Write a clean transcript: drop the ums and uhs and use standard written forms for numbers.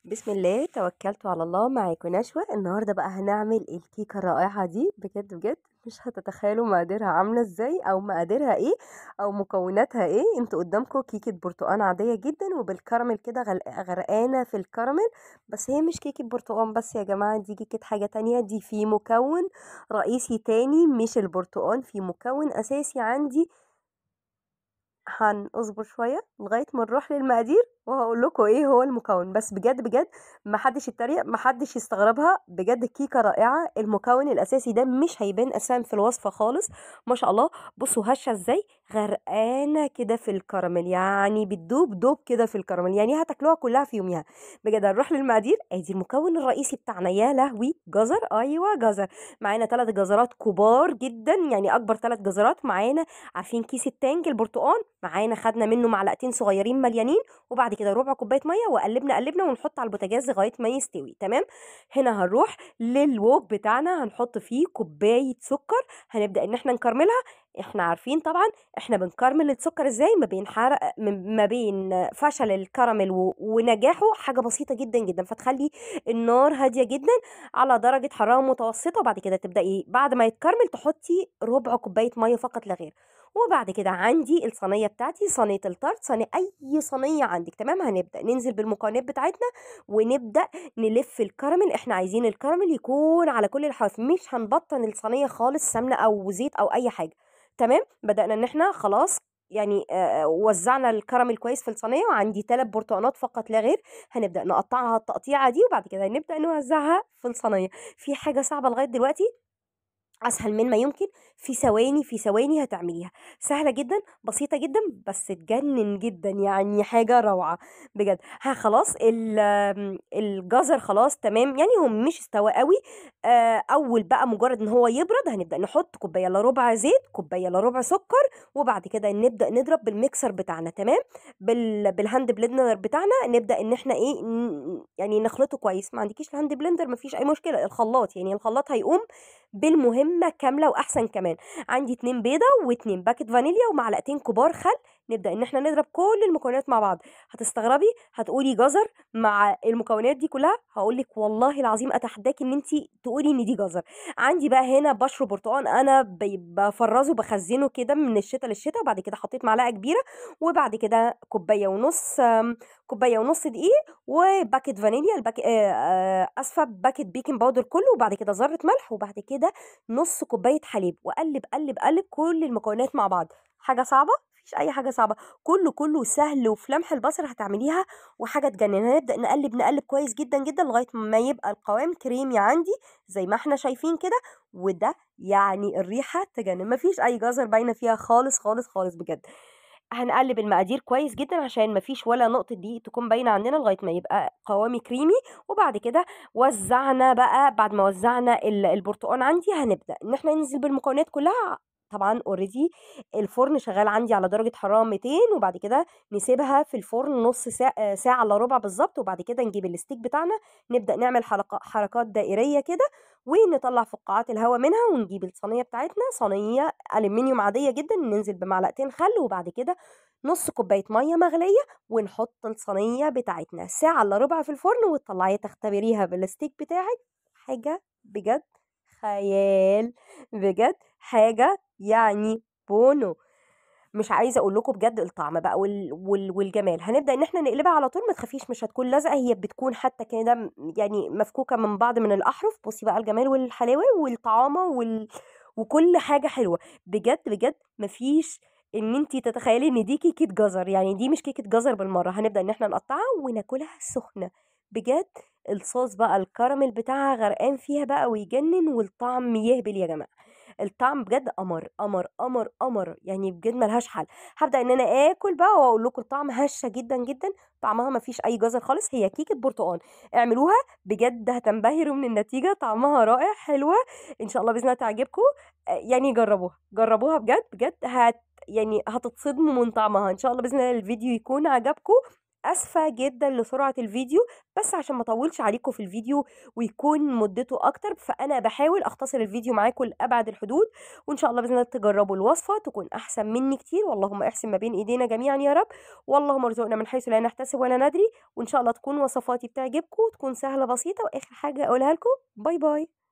بسم الله، توكلت على الله. معاكم نشوى. النهارده بقى هنعمل الكيكه الرائعة دي، بجد بجد مش هتتخيلوا مقاديرها عامله ازاي، او مقاديرها ايه، او مكوناتها ايه. انتوا قدامكم كيكة برتقان عادية جدا وبالكراميل كده، غرقانة في الكراميل. بس هي مش كيكة برتقان بس يا جماعة، دي كيكة حاجة تانية. دي في مكون رئيسي تاني مش البرتقان، في مكون اساسي عندي. هنصبر شوية لغاية ما نروح للمقادير وهقول لكم ايه هو المكون. بس بجد بجد ما حدش يتريق، ما حدش يستغربها، بجد الكيكه رائعة. المكون الاساسي ده مش هيبان اساسا في الوصفة خالص، ما شاء الله. بصوا هشه ازاي، غرقانة كده في الكراميل، يعني بتدوب دوب كده في الكراميل، يعني هتاكلوها كلها في يوميها بجد. هنروح للمقادير. ادي المكون الرئيسي بتاعنا، يا لهوي، جزر. ايوه جزر، معانا 3 جزرات كبار جدا، يعني اكبر 3 جزرات معانا. عارفين كيس التانج البرتقان معانا، خدنا منه معلقتين صغيرين مليانين، وبعد كده ربع كوباية مية، وقلبنا قلبنا ونحط على البوتاجاز لغاية ما يستوي. تمام. هنا هنروح للوك بتاعنا، هنحط فيه كوباية سكر، هنبدا ان احنا نكرملها. احنا عارفين طبعا احنا بنكرمل السكر ازاي، ما بين حرق، ما بين فشل الكراميل ونجاحه حاجة بسيطة جدا جدا. فتخلي النار هادية جدا على درجه حرارة متوسطه، وبعد كده تبداي بعد ما يتكرمل تحطي ربع كوباية مية فقط لا غير. وبعد كده عندي الصينية بتاعتي، صينية التارت، صينية اي صينية عندك. تمام. هنبدا ننزل بالمكونات بتاعتنا ونبدا نلف الكراميل. احنا عايزين الكراميل يكون على كل الحواف، مش هنبطن الصينية خالص سمنه او زيت او اي حاجة. تمام. بدأنا ان احنا خلاص يعني وزعنا الكراميل كويس في الصينية، وعندي 3 برتقانات فقط لا غير. هنبدأ نقطعها التقطيعه دي، وبعد كده هنبدأ نوزعها في الصينية. في حاجة صعبة لغاية دلوقتي؟ اسهل من ما يمكن، في ثواني، في ثواني هتعمليها. سهلة جدا، بسيطة جدا، بس تجنن جدا، يعني حاجة روعه بجد. ها خلاص الجزر خلاص تمام، يعني هو مش استوى قوي. اول بقى مجرد ان هو يبرد هنبدا نحط كوباية الا ربع زيت، كوباية الا ربع سكر، وبعد كده نبدا نضرب بالميكسر بتاعنا. تمام. بال hand blender بتاعنا نبدا ان احنا ايه يعني نخلطه كويس. ما عندكيش ال hand blender مفيش اي مشكلة، الخلاط، يعني الخلاط هيقوم بالمهمه كاملة واحسن كمان. عندي 2 بيضة و2 باكت فانيليا ومعلقتين كبار خل. نبدا ان احنا نضرب كل المكونات مع بعض. هتستغربي، هتقولي جزر مع المكونات دي كلها؟ هقول لك والله العظيم اتحداكي ان انت تقولي ان دي جزر. عندي بقى هنا بشر برتقان، انا بفرزه بخزنه كده من الشتاء للشتاء، وبعد كده حطيت معلقه كبيرة، وبعد كده كوباية ونص، كوباية ونص دقيق، وباكت فانيليا، الباك اسفه باكت baking powder كله، وبعد كده ذره ملح، وبعد كده نص كوباية حليب، وقلب قلب قلب كل المكونات مع بعض. حاجة صعبة؟ مفيش اي حاجة صعبة، كله كله سهل، وفي لمح البصر هتعمليها وحاجه تجنن. هنبدا نقلب نقلب كويس جدا جدا لغاية ما يبقى القوام كريمي عندي زي ما احنا شايفين كده، وده يعني الريحة تجنن، مفيش اي جزر باينة فيها خالص خالص خالص بجد. هنقلب المقادير كويس جدا عشان مفيش ولا نقطة دقيق تكون باينة عندنا لغاية ما يبقى قوامي كريمي. وبعد كده وزعنا بقى، بعد ما وزعنا البرتقان عندي هنبدا ان احنا ننزل بالمكونات كلها. طبعا already الفرن شغال عندي على درجه حرارة 200، وبعد كده نسيبها في الفرن نص ساعة، ساعة الا ربع بالظبط. وبعد كده نجيب ال stick بتاعنا نبدا نعمل حركات دائريه كده، ونطلع فقاعات الهواء منها، ونجيب الصينية بتاعتنا، صينية الومنيوم عادية جدا، ننزل بمعلقتين خل، وبعد كده نص كوباية مية مغليه، ونحط الصينية بتاعتنا ساعة الا ربع في الفرن، وتطلعيها تختبريها بال stick بتاعك. حاجة بجد خيال، بجد حاجة يعني بونو، مش عايزه اقول لكم بجد الطعم بقى والجمال. هنبدا ان احنا نقلبها على طول، ما تخافيش مش هتكون لازقه، هي بتكون حتى كده يعني مفكوكه من بعض من الاحرف. بصي بقى الجمال والحلاوه والطعامه وكل حاجة حلوة بجد بجد. مفيش ان انتي تتخيلي ان دي كيكة جزر، يعني دي مش كيكة جزر بالمرة. هنبدا ان احنا نقطعها وناكلها سخنة بجد. الصوص بقى الكراميل بتاعها غرقان فيها بقى ويجنن، والطعم يهبل يا جماعة، الطعم بجد قمر قمر قمر قمر، يعني بجد ملهاش حل. هبدا ان انا اكل بقى واقول لكم الطعم. هشه جدا جدا، طعمها مفيش اي جزر خالص، هي كيكة برتقان. اعملوها بجد هتنبهروا من النتيجة، طعمها رائع، حلوة ان شاء الله باذن الله تعجبكم. يعني جربوها جربوها بجد بجد، يعني هتتصدموا من طعمها ان شاء الله باذن الله. الفيديو يكون عجبكم. اسفه جدا لسرعه الفيديو، بس عشان ما اطولش عليكم في الفيديو ويكون مدته اكتر، فانا بحاول اختصر الفيديو معاكم لابعد الحدود. وان شاء الله باذن الله تجربوا الوصفة تكون احسن مني كتير، واللهم احسن ما بين ايدينا جميعا يا رب، واللهم ارزقنا من حيث لا نحتسب ولا ندري. وان شاء الله تكون وصفاتي بتعجبكم وتكون سهلة بسيطة. واخر حاجة اقولها لكم، bye bye.